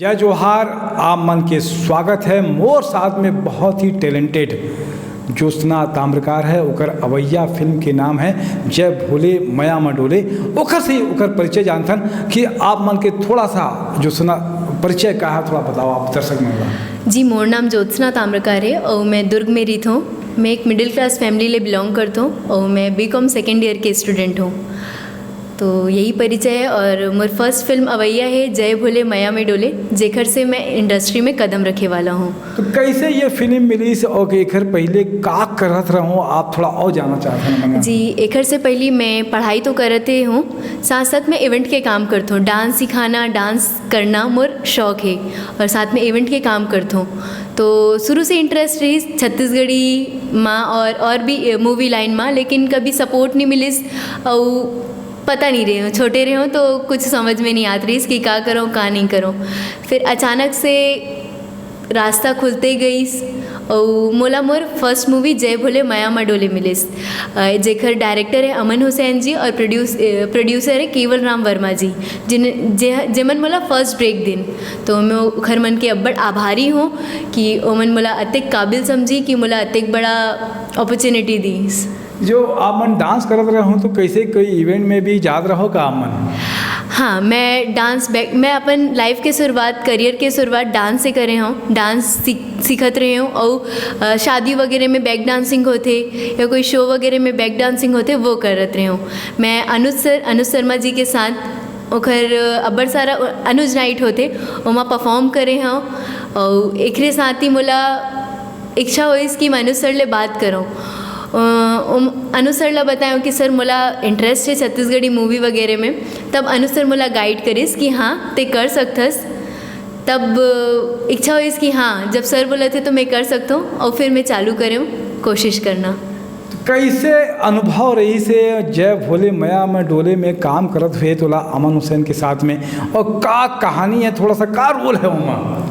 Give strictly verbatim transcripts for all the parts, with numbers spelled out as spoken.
जय जोहार, आप मन के स्वागत है मोर साथ में बहुत ही टैलेंटेड ज्योत्सना ताम्रकार है। ओकर अवैया फिल्म के नाम है जय भोले मया म डोले। ओकर से ही ओकर परिचय जानथन कि आप मन के थोड़ा सा ज्योत्सना परिचय का है, थोड़ा बताओ आप दर्शक मन ला। जी, मोर नाम ज्योत्सना ताम्रकार है और मैं दुर्ग में रहित हूँ। मैं एक मिडिल क्लास फैमिली ले बिलोंग करत हूँ और मैं बीकॉम सेकेंड ईयर के स्टूडेंट हूँ। तो यही परिचय है और मोर फर्स्ट फिल्म अवैया है जय भोले मया में डोले, जेखर से मैं इंडस्ट्री में कदम रखे वाला हूँ। तो कैसे ये फिल्म मिलिस और एखर पहले का करत रहो, आप थोड़ा और जानना चाहत हन हमन। जी, एखर से पहले मैं पढ़ाई तो करते हूँ, साथ साथ में इवेंट के काम करत हूँ। डांस सिखाना, डांस करना मोर शौक है और साथ में इवेंट के काम करत हूँ। तो शुरू से इंटरेस्ट रही छत्तीसगढ़ी माँ और, और भी मूवी लाइन माँ, लेकिन कभी सपोर्ट नहीं मिलिस। और पता नहीं रहे हो, छोटे रहे हो तो कुछ समझ में नहीं आत रहीस कि का करो, का नहीं करो। फिर अचानक से रास्ता खुलते गईस और मोला मोर फर्स्ट मूवी जय भोले मया म डोले मिलिस, अ, जेकर डायरेक्टर है अमन हुसैन जी और प्रोड्यूस-, अ, प्रोड्यूसर है केवल राम वर्मा जी, जिन, जे, जेमन मोला फर्स्ट ब्रेक दिन। तो मैं ओखर मन के अब्बड़ आभारी हूँ कि ओमन मोला अतेक काबिल समझी, कि मोला अतेक बड़ा अपॉर्चुनिटी दीस। जो आप मन डांस करत रहो, तो कैसे कोई इवेंट में भी जात रहो का आप मन? हाँ, मैं डांस बैक, मैं अपन लाइफ के शुरुआत, करियर के शुरुआत डांस से करे हूँ। डांस सीख-, सीखत रहे हूँ और, अ, शादी वगैरह में बैक डांसिंग होते या कोई शो वगैरह में बैक डांसिंग होते, वो करत रहे हूँ। मैं अनुज सर, अनुज शर्मा जी के साथ ओखर अब्बड़ सारा अनुज नाइट होते, ओमा परफॉर्म करे हूँ और एकरे साथ ही मोला इच्छा होइस कि मैं अनुज सर ले बात करूँ। अ, उम, अनुज सर ला बताएँ कि सर, मोला इंटरेस्ट है छत्तीसगढ़ी मूवी वगैरह में। तब अनुज सर मोला गाइड करिस कि हाँ, ते कर सकथस। तब इच्छा होइस कि हाँ, जब सर बोलत हे तो मैं कर सकत हूँ, और फिर मैं चालू करे हूँ कोशिश करना। तो कैसे अनुभव रहिस हे जय भोले मया म डोले में काम करत हुए तोला अमन हुसैन के साथ में, और का कहानी है, थोड़ा सा का रोल है ओमा?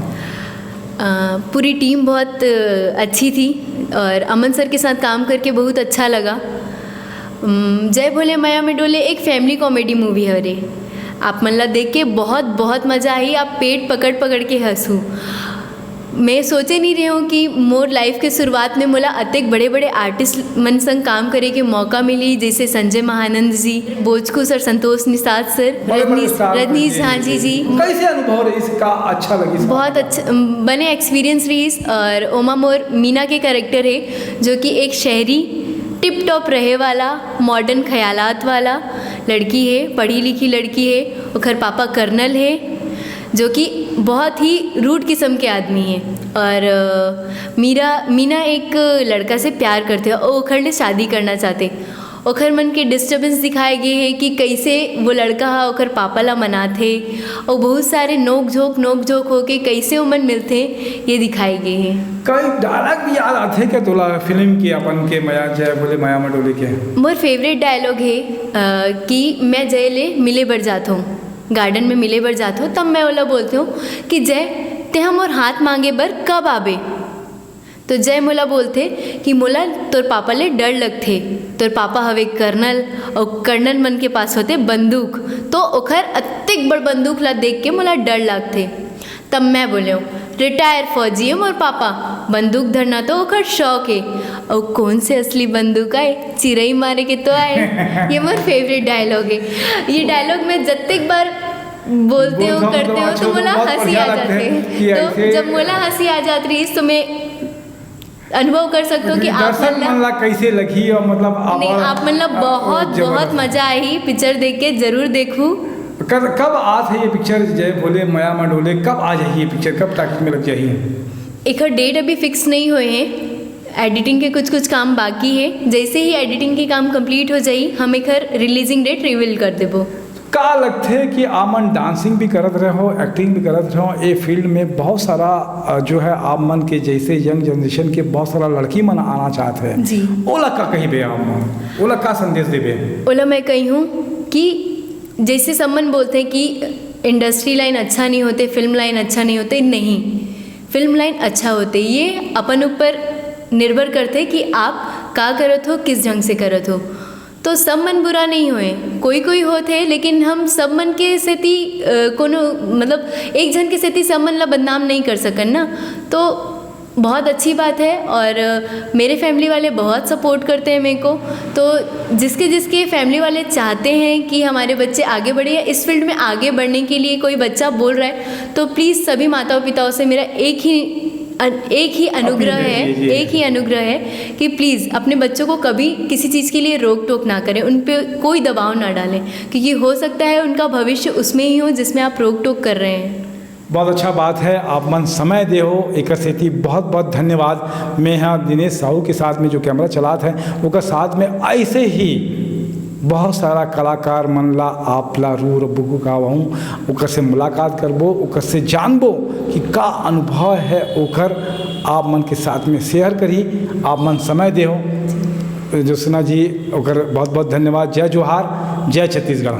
अ, पूरी टीम बहुत, अ, अच्छी थी और अमन सर के साथ काम करके बहुत अच्छा लगा। उम, जय भोले मया में डोले एक फैमिली कॉमेडी मूवी हरे। आप मन ला देख के बहुत, बहुत मजा आही। आप पेट पकड़, पकड़ के हंसू। मैं सोचे नहीं रहे हूँ कि मोर लाइफ के शुरुआत में मोला अतेक बड़े, बड़े आर्टिस्ट मन संग काम करे के मौका मिली, जैसे संजय महानंद जी, बोचकू सर, संतोष निषाद सर, बड़े, बड़े रजनीश, स्टार रजनीश जी। झांझी जी। कैसे अनुभव रहिस, का अच्छा लगिस? बहुत अच्छा, बने एक्सपीरियंस रहिस। और ओमा मोर मीना के कैरेक्टर है, जो कि एक शहरी टिप टॉप रहे वाला, मॉडर्न ख्यालात वाला लड़की है, पढ़ी लिखी लड़की है। ओखर पापा कर्नल है, जो कि बहुत ही रूड किस्म के आदमी है। और, अ, मीरा, मीना एक लड़का से प्यार करते हैं और ओखर ले शादी करना चाहते। ओखर मन के डिस्टर्बेंस दिखाए गए है कि कैसे वो लड़का हा ओखर पापा ला मनाथे और बहुत सारे नोक झोंक, नोक झोंक होके कैसे ओमन मिलथे, ये दिखाए गए है। कई डायलॉग भी याद आथे क्या तोला फिल्म के, अपन के मया, जय भोले मया म डोले के? मोर फेवरेट डायलॉग है, अ, कि मैं जय ले मिले बर जात हूँ, गार्डन में मिले बर जात हूँ, तब मैं ओला बोलते हूँ कि जय, तेहा मोर हाथ मांगे बर कब आबे? तो जय मोला बोलथे कि मोला तोर पापा ले डर लगथे, तोर पापा हवे कर्नल, और कर्नल मन के पास होते बंदूक, तो ओखर अतेक बड़ बंदूक ला देख के मोला डर लगथे। तब मैं बोले हूँ, रिटायर फौजी है मोर पापा, बंदूक धरना तो ओखर शौक है। और कौन से असली बंदूक आए, चिरई मारे के तो आए। ये मोर फेवरेट डायलॉग है। ये डायलॉग मैं जत्तेक बार बोलते हो, बोलता हूँ, करते हो, तो मोला हंसी आ जाते हैं। तो जब मोला हंसी आ जाती रही, तो मैं अनुभव कर सकते हो कि आप दर्शक मन ला कैसे लगी और मतलब आप, नहीं, आप मन ला बहुत, बहुत मजा आई पिक्चर देख के, जरूर देखू। कब, कब आत है ये पिक्चर जय भोले मया मा डोले, कब आ जाही ये पिक्चर, कब टाकीज में लग जाही? एकर डेट अभी फिक्स नहीं हुए हैं, एडिटिंग के कुछ कुछ काम बाकी है। जैसे ही एडिटिंग के काम कंप्लीट हो जाई, हम एकर रिलीजिंग डेट रिवील कर देबो। का लगथे कि आमन डांसिंग भी करत रहो, एक्टिंग भी करत रहो, ए फील्ड में बहुत सारा, अ, जो है आप मन के जैसे यंग जनरेशन के बहुत सारा लड़की मन आना चाहत है, जी। ओला का कहिबे आप मन? ओला का संदेश देबे? ओला मैं कही हूँ कि जैसे सब मन बोलते हैं कि इंडस्ट्री लाइन अच्छा नहीं होते, फिल्म लाइन अच्छा नहीं होते, नहीं, फिल्म लाइन अच्छा होते। ये अपन ऊपर निर्भर करते कि आप का करत हो, किस ढंग से करत हो। तो सब मन बुरा नहीं होए, कोई कोई होत हे, लेकिन हम सब मन के सेती अ, कोनो मतलब एक झन के सेती सब मन ला बदनाम नहीं कर सकन ना। तो बहुत अच्छी बात है। और अ, मेरे फैमिली वाले बहुत सपोर्ट करते हैं मेरे को। तो जिसके जिसके फैमिली वाले चाहते हैं कि हमारे बच्चे आगे बढ़े या इस फील्ड में आगे बढ़ने के लिए कोई बच्चा बोल रहा है, तो प्लीज़ सभी माताओं पिताओं से मेरा एक ही अन-, एक ही अनुग्रह अपील है, है, जी, जी। एक ही अनुग्रह है कि प्लीज़ अपने बच्चों को कभी किसी चीज़ के लिए रोक टोक ना करें, उन पे कोई दबाव ना डालें, क्योंकि हो सकता है उनका भविष्य उसमें ही हो जिसमें आप रोक टोक कर रहे हैं। बहुत अच्छा बात है, आप मन समय दे हो, एकर सेती बहुत बहुत धन्यवाद। मैं यहाँ दिनेश साहू के साथ में जो कैमरा चलात है, ओकर साथ में ऐसे ही बहुत सारा कलाकार मन ला आप ला रूर बुगु गावहूँ, ओकर से मुलाकात करबो, ओकर से जानबो कि का अनुभव है ओकर, आप मन के साथ में शेयर करी। आप मन समय दे हो ज्योत्सना जी, ओकर बहुत बहुत धन्यवाद। जय जोहार, जय छत्तीसगढ़।